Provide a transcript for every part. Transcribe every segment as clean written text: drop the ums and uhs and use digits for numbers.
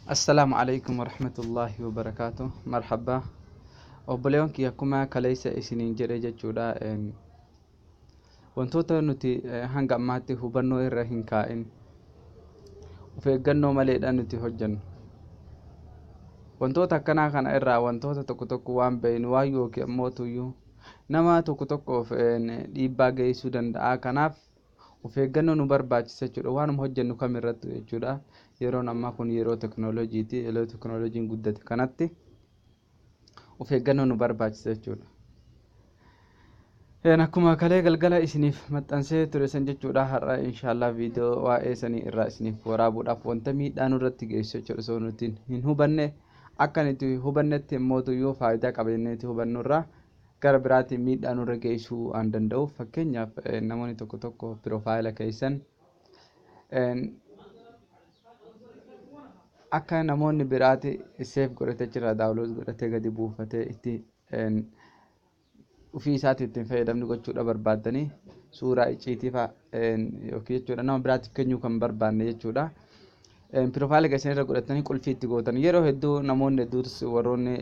Assalaamu Aleeykum Warahmatullaahi Wabarakaatuh. Marhabbaa Obboleewwan kiyya, akkuma kaleessa isiniin jedhe jechuudha, wantoota nuti hanga ammaatti hubannoo irra hin kaa'in, of eeggannoo maleedha nuti hojjennu. Wantoota akkanaa kana irraa wantoota tokko tokko waan beeknu waan yookiin ammoo tuyyuu nama tokko tokkoof dhiibbaa geessisuu danda'a. Kanaaf of eeggannoo nu barbaachisa jechuudha. Waanuma hojjennu kam irrattu jechuudha. Yeroon ammaa kun yeroo teknooloojiiti. Yeroo teknooloojiin guddate kanatti of eeggannoo nu barbaachisa jechuudha. Akkuma kalee galgala isiniif maxxansee ture san jechuudha, har'a inshaallah viidiyoo waa'ee sanii irraa isiniif waraabuudhaaf, wanta miidhaa nurratti geessu jechuudha, osoo nuti hin hubanne, akka nuti hubannetti immoo yoo faayidaa qaba jenneeti hubannurraa gara biraatiin miidhaa nurra geessuu waan danda'uuf. Fakkeenyaaf, namoonni tokko tokko profile keessan akka namoonni biraati save godhatee jira, download godhatee gadi buufatee itti ofii isaatii ittiin fayyadamni gochuudha barbaaddanii, suuraa icciitii fa'a yookiin jechuudha nama biraatiif kennuu kan barbaanne jechuudha. Profile keessan irra godhatanii qulfii itti gootan. Yeroo hedduu namoonni hedduutus, warroonni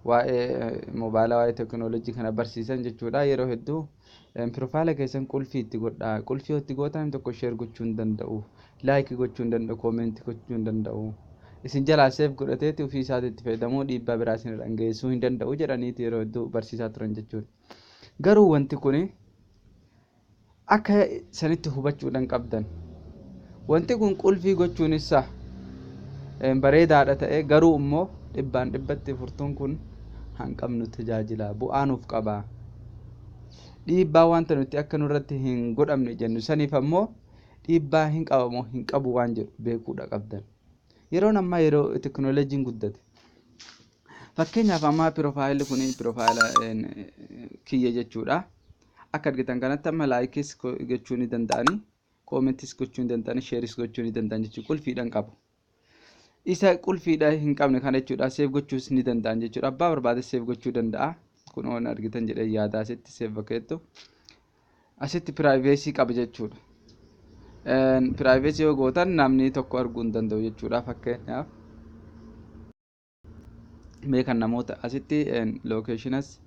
waa'ee moobaayilaa, waa'ee teekinooloojii kana barsiisan jechuudha, yeroo hedduu profile keessan qulfii itti godhaa, qulfii itti gootan tokko share gochuu hin danda'u, like gochuu hin danda'u, comment gochuu hin danda'u, isin jalaa save godhateeti ofii isaatii itti fayyadamuu, dhiibbaa biraa isin irraan geessisuu hin danda'u jedhaniiti yeroo hedduu barsiisaa turan jechuudha. Garuu wanti kuni akka sanitti hubachuudhaan qabdan. Wanti kun qulfii gochuunis bareedaadha ta'e, garuu immoo dhibbaan dhibbatti furtuun kun hanqamnu tajaajila bu'aa nuuf qaba. Dhiibbaa wanta nuti akka nurratti hin godhamne jennu saniif ammoo dhiibbaa hin qabamoo hin qabu waan jedhu beekuudha qabdan. Yeroon ammaa yeroo teknooloojiin guddate. Fakkeenyaaf, ammaa profileli kun profile kiyya jechuudha. Akka argitan kanatti amma likeis gochuu ni danda'ani, commentis gochuu ni danda'ani, shareis gochuu ni danda'an jechuudha. Qulfiidhaan qabu. Isa qulfiidha hin qabne kana jechuudha save gochuus ni danda'an jechuudha. Abbaa barbaade save gochuu danda'a. Kun waan argitan jedhee yaada, asitti save bakka jettu. Asitti privacy qaba jechuudha. Privacy yoo gootan namni tokko arguu hin danda'u jechuudha. Fakkeenyaaf, mee kan namoota asitti locationas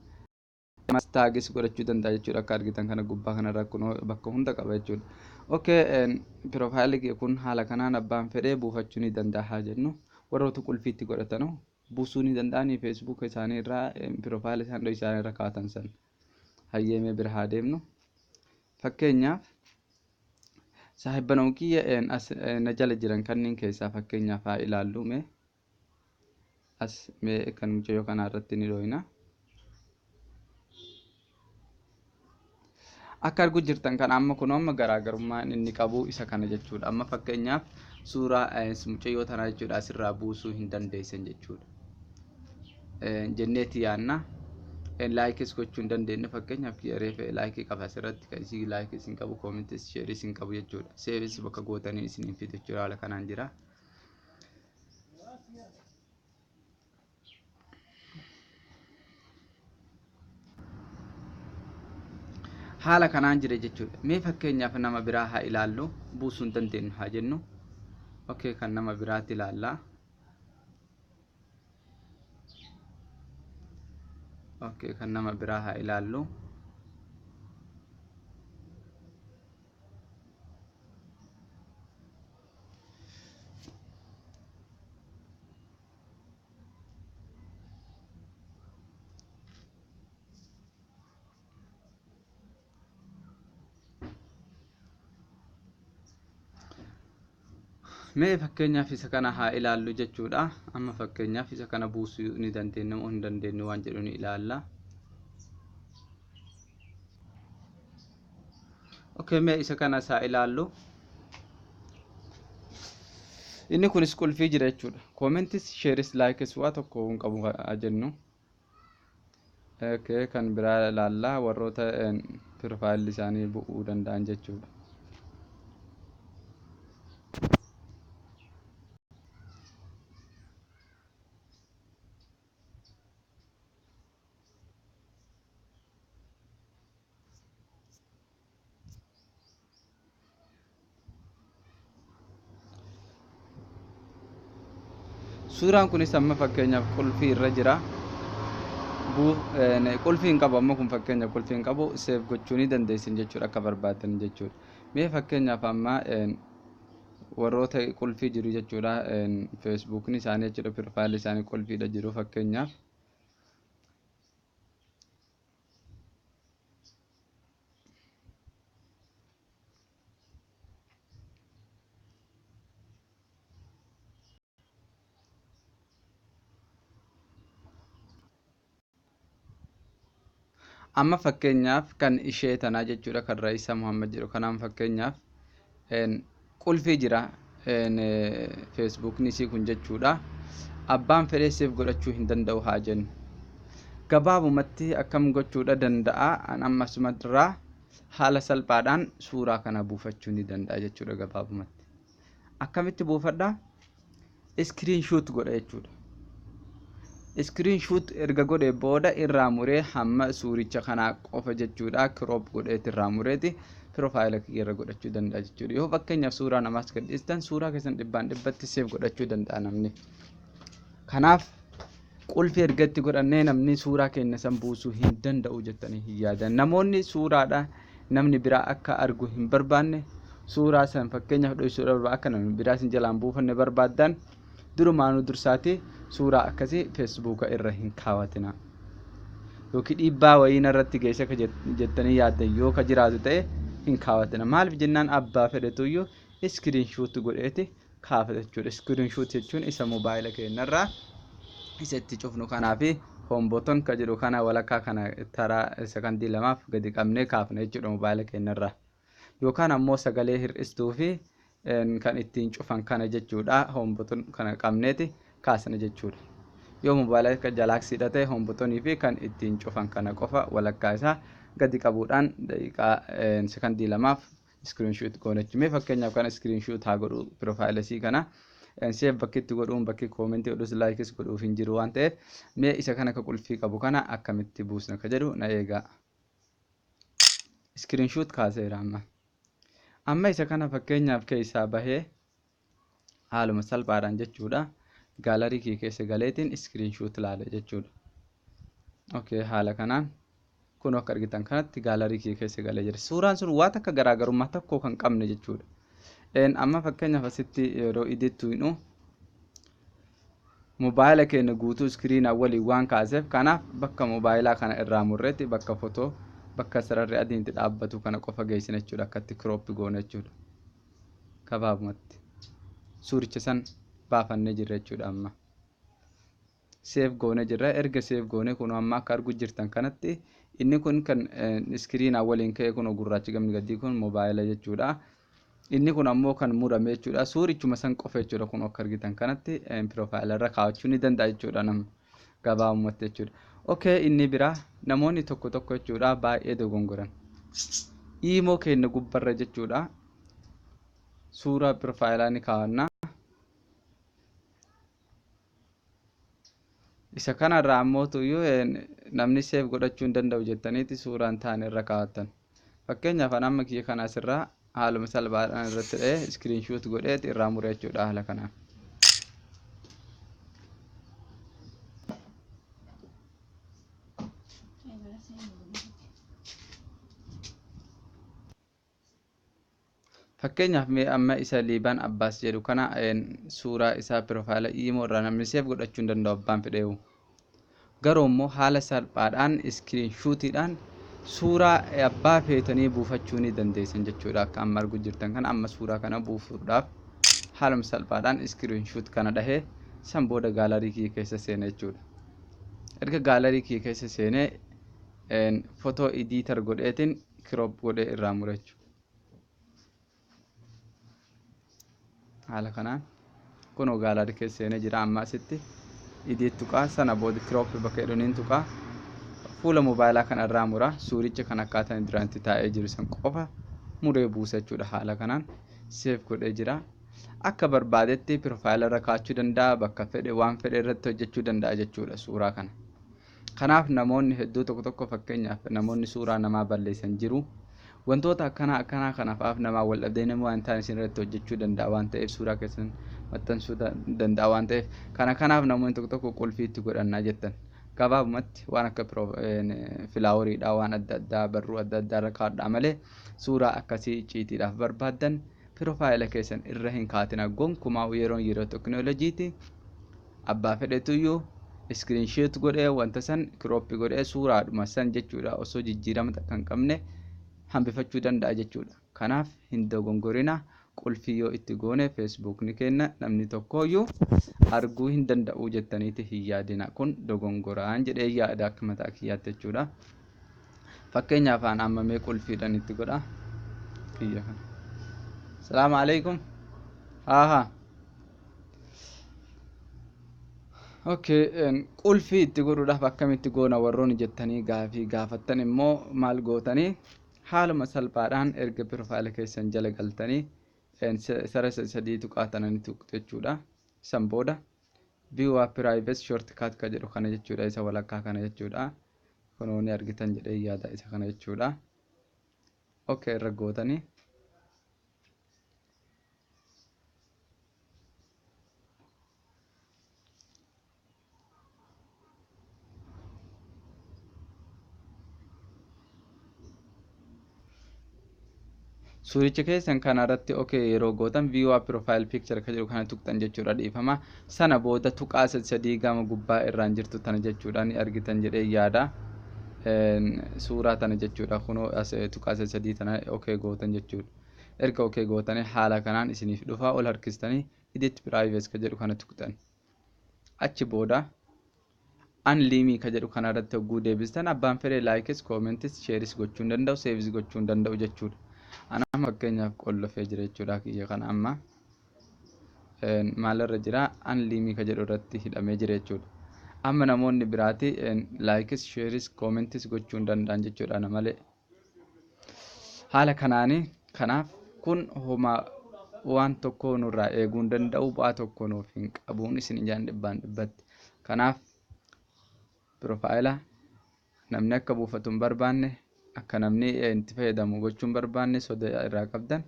tagis godhachuu danda'a jechuudha. Akka argitan kana gubbaa kanarra kun bakka hunda qaba jechuudha. Okay, profileli kun haala kanaan abbaan fedhee buufachuu ni danda'a jennu, warroota qulfiitti godhatanu buusuu ni danda'anii Facebook isaanii irraa profile isaanii isaanii irra kaa'atan san. Hayyeemee bira haa deemnu. Fakkeenyaaf, saahibban kiyya as na jala jiran kanneen keessaa fakkeenyaaf haa ilaallu. Mee as mee kan mucayyoo kanaa irratti ni dhooyna. Akka arguu jirtan kana amma kun amma garaagarummaan inni qabu isa kana jechuudha. Amma fakkeenyaaf, suuraa mucayyoo tanaa jechuudha asirraa buusuu hin dandeessan jechuudha. Jenneeti yaanna. Likeis gochuu hin dandeenye. Fakkeenyaaf, reefe like qaba asirratti, kan isii likeis hin qabu, commentis shareis hin qabu jechuudha. Saveis bakka gootanii isin hin fidu jechuudha, haala kanaan jira. Haala kanaan jira jechuudha. Mee fakkeenyaaf nama biraa haa ilaallu, buusuu hin dandeenyu haa jennu. Okay, kan nama biraatti ilaalla. Okay, kan nama biraa haa ilaallu. Mee fakkeenyaaf isa kana haa ilaallu jechuudha. Amma fakkeenyaaf isa kana buusuu ni dandeenya moo hin dandeenyu waan jedhu ni ilaalla. Okay, mee isa kanas haa ilaallu. Inni kunis qulfii jira jechuudha. Commentis, shareis, likeis waa tokko hin qabu haa jennu. Okay, kan biraa ilaalla, warroota profileli isaanii bu'uu danda'an jechuudha. Suuraan kunis amma fakkeenyaaf qulfii irra jira. Qulfii hin qabu amma kun, fakkeenyaaf qulfii hin qabu, save gochuu ni dandeessan jechuudha akka barbaadan jechuudha. Mee fakkeenyaaf amma warroota qulfii jiru jechuudha, Feesbuukni isaanii jechuudha, piroofaayilii isaanii qulfiidha jiru fakkeenyaaf. Amma fakkeenyaaf kan ishee tanaa jechuudha, kan Ra'iisaa Muhammad jedhu kanaan fakkeenyaaf qulfii jira Feesbuukni isii kun jechuudha. Abbaan fedhee save godhachuu hin danda'u haa jennu. Gabaabumatti akkam gochuudha danda'a? An amma asumarraa haala salphaadhaan suuraa kana buufachuu ni danda'a jechuudha gabaabumatti. Akkamitti buufadhaa? Screenshot godha jechuudha. Screenshot erga godhee booda irraa muree hamma suuricha kanaa qofa jechuudha, crop godheeti irraa mureeti piroofaayila kiyya irra godhachuu danda'a jechuudha. Yoo fakkeenyaaf suuraa namaas gadhiistan, suuraa keessan dhibbaan dhibbatti save godhachuu danda'a namni. Kanaaf qulfii erga itti godhannee namni suuraa keenya san buusuu hin danda'u jettanii hin yaadan. Namoonni suuraadha namni biraa akka argu hin barbaanne, suuraa san fakkeenyaaf dho'isuudha akka namni biraa sin jalaan buufanne barbaaddan, durumaanuu dursaati suuraa akkasii Feesbuuka irra hin kaawwatina. Yookiin dhiibbaa wayii narratti geesse akka jettanii yaaddan yoo ka jiraatu ta'e hin kaawwatina. Maaliif jennaan abbaa fedhetuyyuu screenshot godheeti kaafata jechuudha. Screenshot jechuun isa mobaayila keenyarraa isa itti cufnu kanaa fi home button ka jedhu kana walakkaa kana taraa sekondii 2f gadi qabnee kaafna jechuudha mobaayila keenyarraa. Yookaan ammoo sagalee hir'istuu fi kan ittiin cufan kana jechuudha. Home button kana qabneeti kaasna jechuudha. Yoo mobaayila akka Galaaksiidha ta'e, home buttonii fi kan ittiin cufan kana qofa walakkaa isaa gadi qabuudhaan daqiiqaa sekondii 2f screenshot goona jechuudha. Mee fakkeenyaaf kana screenshot haa godhu piroofaayila isii kana. Save bakki itti godhuun, bakki koomentii godhus, likeis godhuuf hin jiru waan ta'eef, mee isa kana ka qulfii qabu kana akkamitti buusna ka jedhu na eegaa. Screenshot kaaseera amma. Amma isa kana fakkeenyaaf keessaa bahee haaluma salphaadhaan jechuudha. Gaalarii kee keessa galeetiin screenshot ilaale jechuudha. Okay, haala kanaan kun akka argitan kanatti gaalarii kee keessa galee jira. Suuraan sun waan takka garaagarummaa tokko kan qabne jechuudha. Amma fakkeenyaaf asitti yeroo edit hidhu mobaayila keenya guutuu iskiriinaa waliin waan kaaseef, kanaaf bakka mobaayilaa kana irraa murreetti bakka fotoo, bakka sararri adiin itti dhaabbatu kana qofa geessina jechuudha, akkatti crop goona jechuudha. Gabaabumatti suuricha san baafannee jirra jechuudha amma. Save goone jirra. Erga save goone, kun amma akka argu jirtan kanatti inni kun kan iskiriinaa waliin ka'e kun gurraachi gamni gadii kun mobaayila jechuudha. Inni kun ammoo kan murame jechuudha. Suurichuma san qofa jechuudha, kun akka argitan kanatti piroofaayila irra kaawwachuu ni danda'a jechuudha nama gabaabumatti jechuudha. Okay, inni biraa namoonni tokko tokko jechuudha baay'ee dogongoran. Iimoo keenya gubbarra jechuudha. Suuraa piroofaayilaa ni kaawwanna. Isa kanarraa ammoo tuyyuu namni save godhachuu hin danda'u jettaniiti suuraan taane irra kaawwattan. Fakkeenyaaf an amma kiyya kana asirraa haaluma salphaadhaan irratti dha'ee screenshot godheeti irraa mure jechuudha haala kanaan. Fakkeenyaaf mee amma isa Liibaan Abbaas jedhu kana suuraa isaa piroofaayila iimoo irraa namni save godhachuu hin danda'u abbaan fedheewu. Garuu immoo haala salphaadhaan iskiriinshuutiidhaan suuraa abbaa feetanii buufachuu ni dandeessan jechuudha. Akka amma arguu jirtan kana amma suuraa kana buufuudhaaf haaluma salphaadhaan screenshot kana dhahee san booda gaalarii kiyya keessa seena jechuudha. Erga gaalarii kiyya keessa seenee photo editor godheetiin crop godhee irraa mura jechuudha. Haala kanaan kunoo gaalarii keessa seenee jira. Amma asitti edit tuqaa, sana booda crop bakka jedhaniin tuqaa, fuula mobaayilaa kana irraa mura, suuricha kan akkaataan duraan itti taa'ee jiru san qofa muree buusa jechuudha. Haala kanaan save godhee jira. Akka barbaadetti piroofaayila irra kaa'achuu danda'a, bakka fedhe waan fedhe irratti hojjechuu danda'a jechuudha suuraa kana. Kanaaf namoonni hedduu tokko tokko, fakkeenyaaf namoonni suuraa namaa balleessan jiru. Wantoota akkanaa akkanaa kanaaf namaa wal dhabdee nama waan ta'an isin irratti hojjechuu danda'a waan ta'eef, suuraa keessan maxxansuu danda'a waan ta'eef, kana kanaaf namoonni tokko tokko qulfii itti godhannaa jettan. Gabaabumatti waan akka flower iidha, waan adda addaa, barruu adda addaa irra kaa'adhaa malee, suuraa akkasii icciitiidhaaf barbaaddan profile keessan irra hin kaatina gonkumaa. Yeroon yeroo teknooloojiiti. Abbaa fedhetuyyuu screenshot godhee, wanta san crop godhee, suuraadhuma san jechuudha, osoo jijjiirama takka hin qabne hambifachuu danda'a jechuudha. Kanaaf hin dogongorina. Qulfii yoo itti goone Facebookni kenna namni tokkooyyuu arguu hin danda'u jettaniiti hin yaadina. Kun dogongoraan jedhee yaada akka mataa kiyyaatti jechuudha. Fakkeenyaaf aan amma mee qulfiidhaan itti godha kiyya kana. Salaamu alaikum. Haa haa. Okay, qulfii itti godhuudhaaf akkamitti goona warroonni jettanii gaafii gaafattan immoo, maal gootanii? Haaluma salphaadhaan erga profile keessan jala galtanii sara sadii tuqaatananii tuqxu jechuudha. San booda "View privacy shortcut" ka jedhu kana jechuudha, isa walakkaa kana jechuudha. Kunoo ni argitan jedhee yaada, isa kana jechuudha. Okay, irra gootanii. Suuricha keessan kana irratti okay yeroo gootan, "View profile picture" ka jedhu kana tuqxan jechuudha, dhiifama. Sana booda tuqaa sadii gama gubbaa irraan jirtu tana jechuudha, ni argitan jedhee yaada. Suuraa tana jechuudha, kunoo as tuqaa sadii tana okay gootan jechuudha. Erga okay gootanii haala kanaan isiniif dhufa. Ol harkistanii "Edit privacy" ka jedhu kana tuqxan. Achi booda "Only me" ka jedhu kana irratti hogguu deebistan, abbaan fedhe like is, comment is, share is gochuu hin danda'u, save is gochuu hin danda'u jechuudha. Ana amma fakkeenyaaf qollofee jira jechuudha kiyya kana. Amma maalirra jira? "Only me" ka jedhu irratti hidhamee jira jechuudha. Amma namoonni biraati like is, share is, comment is gochuu hin danda'an jechuudha ana malee. Haala kanaanii kanaaf kun homaa waan tokko nurraa eeguu hin danda'u, bu'aa tokko nuuf hin qabuun isin ijaan dhibbaan dhibbatti. Kanaaf profile namni akka buufatu hin barbaanne, akka namni itti fayyadamu gochuu hin barbaanne, soda irraa qabdan,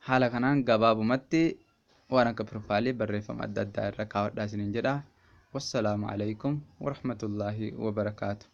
haala kanaan gabaabumatti waan akka profile barreeffama adda addaa irra kaawwadhaa isiniin jedha. Wassalaamu alaikum warahmatullaahi wabarakaatu.